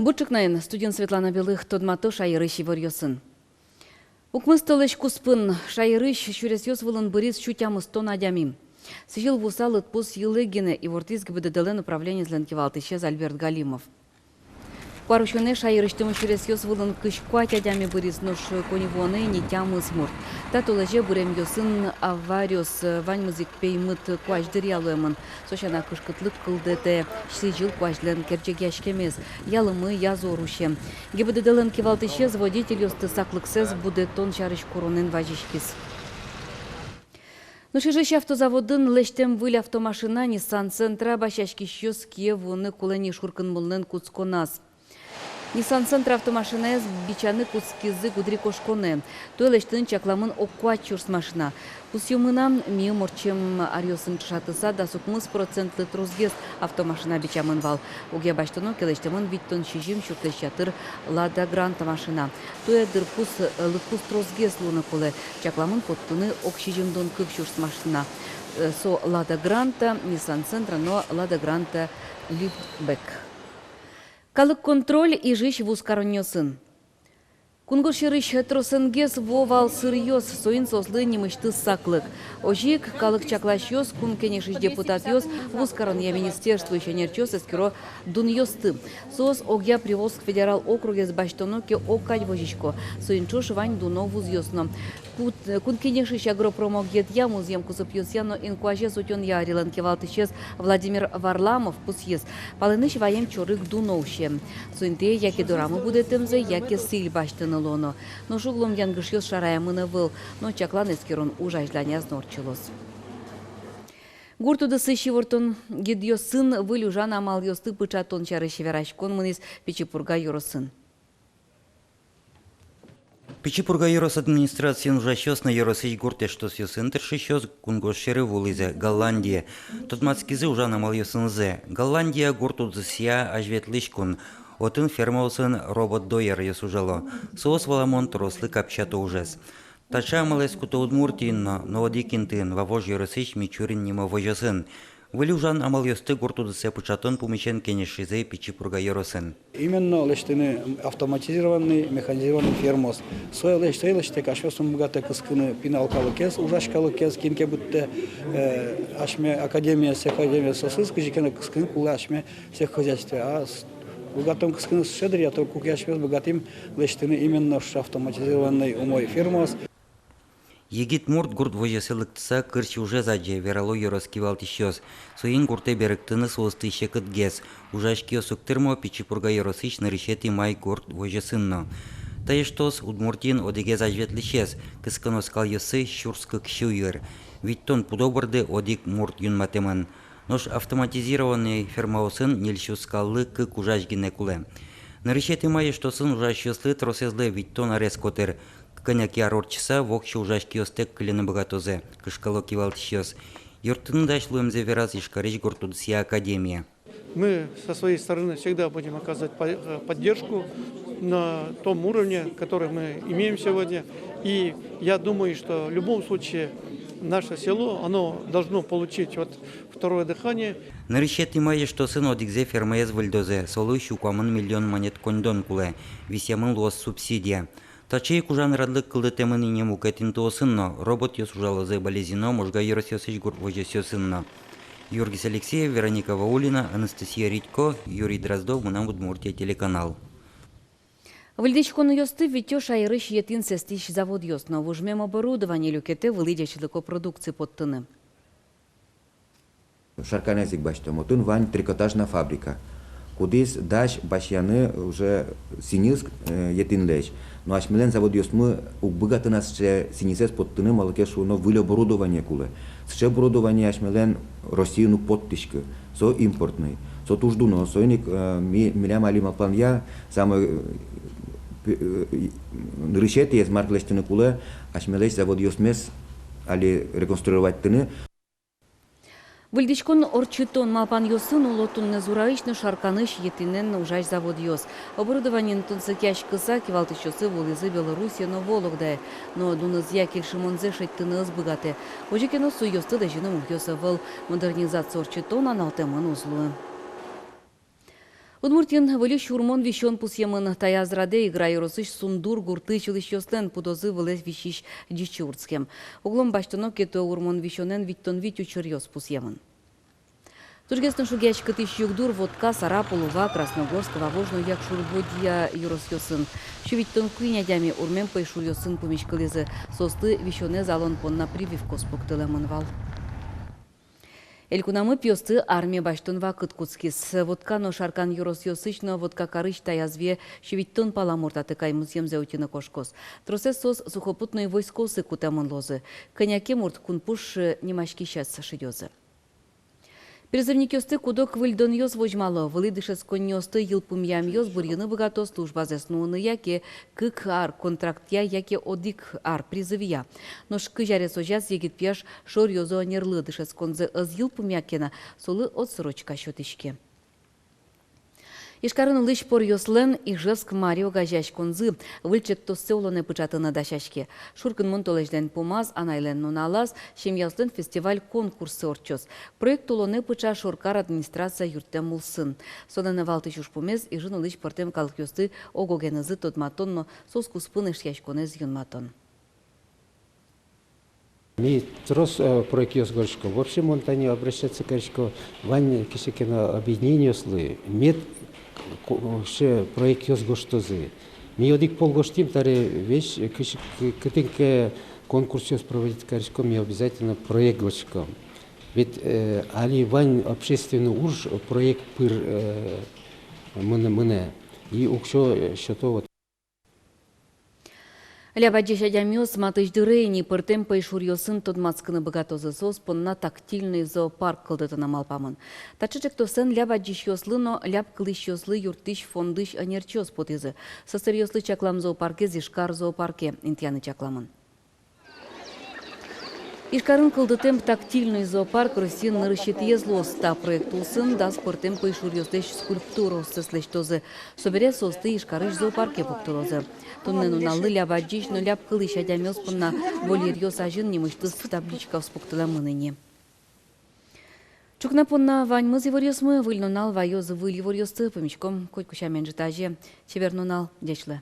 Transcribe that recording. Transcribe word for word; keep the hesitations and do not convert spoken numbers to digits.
Бур ӵукнаен! Студиын Светлана Белых. Тодмато шаерысь иворъёсын. Укмыс толэзь куспын шаерысь сюресъёс вылын быриз сю тямыстон адями. Сӥзьыл вуыса лыдпус йылэ гинэ, ивортӥз ГИБДД-лэн управлениезлэн кивалтӥсез Альберт Галимов. Куарусёнэ шаерысьтымы сюресъёс вылын кызь куать адями быриз, нош коньывуонэ ини тямыс мурт. Та толэзе быремъёсын авариос, ваньмыз ик пеймыт куазь дыръя луэмын. Со сяна, кышкытлык кылдытэ сӥзьыл куазьлэн керӟегъяськемез, ялымы язор усе. ГИБДД-лэн кивалтӥсез водительёсты саклыксэс будэтон сярысь куронэн вазиськиз. Ношижысь автозаводын лэсьтэм выль автомашина Ниссан Сентра басьяськисьёс кие вуыны кулэ ни шуркынмонлэн кутсконаз. Ниссан Сентра автомашинаез бичаны кутскизы гудырикошконэ. Туэ лэсьтыны чакламын ог куать сюрс машина. Пусъёмы на, миым ортчем аръёсын ӵошатыса, дас укмыс процентлы тросгес автомашина бичамын вал. Огъя басьтоно ке, лэсьтэмын витьтон сизьым сюрслэсь ятыр Лада Гранта машина. Туэ дырпус, э, лыдпус тросгес луыны кулэ. Чакламын поттыны ог сизьымдон кык сюрс машина. Э, со Лада Гранта, Ниссан Сентра но Лада Гранта лифтбэк. Калык контроль Ижысь вузкаронъёсын. Кунгож сьӧрысь тросэнгес вуо вал сыръёс, соин соослы нимысьтыз саклык. Озьы ик калык чакласьёс, Кун Кенешысь депутатъёс, вузкаронъя министерствоысь ӧнерчиос эскеро дунъёсты. Соос огъя Приволжск федерал округез басьтоно ке, ог кадь возисько. Соин ӵош вань дуно вузъёс но. Кут-, Кун Кенешысь агропромогетъя, музъем кусыпъёсъя но инкуазез утёнъя ӧрилэн кивалтӥсез Владимир Варламов пусйиз: палэнысь ваем чорыг дуно усе. Со интые яке дорамы будэтэмзэ, яке сӥль басьтыны луоно. Нош углом янгышъёс шараямын ӧвӧл, но чаклан-эскерон уж азьланяз но ортчылоз. Гурт удысысь ивортон гидъёсын выль ужан амалъёсты пыӵатон сярысь вераськон мынӥз Пичи Пурга ёросын. Пичи Пурга ёрос администрациын ужасьёс но ёросысь гурт эштосъёсын тыршисьёс кунгож сьӧры вуылӥзы Голландие. Тодматскизы ужан амалъёсынызы. Голландия — гурт удысъя азьветлӥсь кун. Отын фермаосын робот-доеръёс ужало. Соос валамон трослы капчато ужез. Таӵе амалъёс куто Удмуртиын но, но одӥг интыын, Вавож ёросысь Мичурин нимо возёсын. Выль ужан амалъёсты гурт удысэ пыӵатон пумысен кенешизы Пичи Пурга ёросын. Именно лэсьтыны автоматизированный, механизированный фермаос. Сое лэсь-, сое лэсьтэк асьмеос ум быгатэ кыскыны пинал калыкез, ужась калыкез, кин ке быдтэ, э, асьме академия, сельхозакадемия, соосыз кызьы ке но кыскыны кулэ асьме сельхозхозяйствое. А с-, быгатом кыскыны сыӵе дыръя, только куке асьмеос быгатӥм лэсьтыны именно автоматизированный умой фермаос. Егит мурт гурт возёсэ лыктыса кырсь ужез адӟе, верало ёрос кивалтӥсьёс. Соин гуртэ берыктыны соосты секытгес. Ужась киос уг тырмо Пичи Пурга ёросысь нырысетӥ май гурт возёсын но. Та эштос Удмуртиын одӥгез азьветлӥсез, кысконо скалъёссы сюрс кык сю йыр. Витьтон пудо борды одӥг мурт юнматэмын. Нош автоматизированный фермаосын ньыль сю скаллы кык ужась гинэ кулэ. Нырысетӥ май эштосын ужасьёслы тросэзлы витьтон арес котыр. Кӧня ке ар ортчыса, воксё ужась киостэк кыльыны быгатозы, кышкало кивалтӥсьёс. Юрттыны дась луэмзэ вераз Ижкарысь гурт удысъя академия. Мы со своей стороны всегда будем оказывать по-, э, поддержку на том уровне, который мы имеем сегодня. И я думаю, что в любом случае наше село, оно должно получить вот второе дыхание. Нырысетӥ май эштосын одӥгзэ фермаез выльдозы, солы сю куамын миллион манет коньдон кулэ, висъямын луоз субсидия. Таӵе ик ужан радлык кылдытэмын ини мукет интыосын но, роботъёс ужалозы Балезино, Можга ёросъёсысь гурт возёсъёсын но. Юргис Алексеев, Вероника Ваулина, Анастасия Редько, Юрий Дроздов, «Мынам Удмуртие» телеканал. Выльдӥськонъёсты витё шаерысь етӥн сэстӥсь заводъёс но. Вужмем оборудование люкетэ вылӥ ӟечлыко продукция поттыны. Шарканэз ик басьтом. Отын вань трикотажная фабрика, кудӥз дась басьяны уже сӥньыс, э, етӥнлэсь. Но асьмелэн заводъёсмы уг быгаты на сыӵе сӥньысэз поттыны, малы ке шуоно выль оборудование кулэ. Сыӵе оборудование асьмелэн Россиын уг поттӥськы. Со импортный. Со туж дуно. Соин ик, э, ми-, милям али малпанъя самой, э, пе-, э, нырысетӥез, мар ке лэсьтыны кулэ, асьмелэсь заводъёсмес али реконструироватьтыны. Выльдӥськон-ортчытон малпанъёсын уло туннэ Зураысь но Шарканысь етӥнэн ужась заводъёс. Оборудованиен тунсыкъяськыса, кивалтӥсьёссы вуылӥзы Белоруссие но Вологдае. Но дунызъя кельшымонзэ шедьтыны ӧз быгатэ. Озьы ке но суйёсты лэзьыны мугъёс ӧвӧл. Модернизация ортчытон аналтэмын уз луы. Удмуртиын выльысь урмон висён пусъемын. Таяз радэ Игра ёросысь Сундур гуртысь улӥсьёслэн пудозы вылэ висись ӟичы урдскем. Огъя басьтоно ке, то урмон висёнэн витьтон вить учыръёс пусъемын. Тужгес но шугъяськытӥсь югдур Вотка, Сарапул, Ува, Красногорск, Вавож но Якшур-Бӧдья ёросъёсын. Сю витьтон куинь адями урмем пӧйшуръёсын пумиськылӥзы. Соосты висёнэз алон понна прививкаос пуктылэмын вал. Элькунамы пиосты арме басьтон вакыт кутскиз. Вотка но Шаркан ёросъёсысь но Вотка карысь таяз вие сю витьтон пала мурт Атыкай музъемзэ утьыны кошкоз. Тросэз соос сухопутной войскоосы кутэмын луозы. Кӧня ке мурт кунпуш нимаськисез шедёзы. Призывникъёсты куд-ог выльдонъёс возьмало. Вылӥ дышетсконниосты йылпумъямъёс бырйыны быгато службазэс нуыны яке кык ар контрактъя, яке одӥг ар призывъя. Нош кызь аресозяз егит пияш шоръёзо ӧнерлы, дышетсконзэ ӧз йылпумъя ке но, солы отсрочка сётӥське. Ижкарын улӥсь поръёслэн «Ижевск мари» огазеяськонзы выль ӵектоссэ улонэ пыӵатыны дасяське. Шуркынмон толэзьлэн пумаз, анайлэн нуналаз, семьяослэн фестиваль-конкурссы ортчоз. Проект улонэ пыӵа шоркар администрация юрттэм улсын. Солэн валтӥсь ужпумез — Ижын улӥсь пӧртэм калыкъёсты ог-огенызы тодматон но соос куспын эшъяськонэз юнматон. Ми трос, э, проектъёс гожъяськом. Вообще, мон тани обращаться карисько вань кыӵе ке но объединениослы, мед ко-, вообще проектъёс гожтозы. Ми одӥг пол гожтӥм, таре весь, э, кыӵе к-, кытын ке конкурсъёс проводить кариськом, ми обязательно проект гожъяськом. Ведь, э, али вань общественный уж проект пыр, э, мынэ, мынэ. И уксё, э, сёто вот. Ляб адӟись адямиос матысь дыре ини пӧртэм пӧйшуръёсын тодматскыны быгатозы. Соос понна тактильный зоопарк кылдытыны малпамын. Таӵе ӵектосэн ляб адӟисьёслы но ляб кылӥсьёслы юрттӥсь фондысь ӧнерчиос потӥзы. Сӧсыръёслы чаклам зоопаркез Ижкар зоопарке интыяны чакламын. Ижкарын кылдытэм тактильный зоопарк Россиын нырысетӥез луоз. Та проект улсын дас пӧртэм пӧйшуръёслэсь скульптураоссэс лэсьтозы. Собере соосты Ижкарысь зоопарке пуктылозы. Туннэ нуналлы ляб адӟись но ляб кылӥсь адямиос понна вольеръёс азьын нимысьтыз табличкаос пуктылэмын ини. Ӵукна понна ваньмыз иворъёсмы. Выль нунал ваёз выль иворъёсты. Пумиськом котьку сямен ӝытазе. Чебер нунал, ӟеч луэ.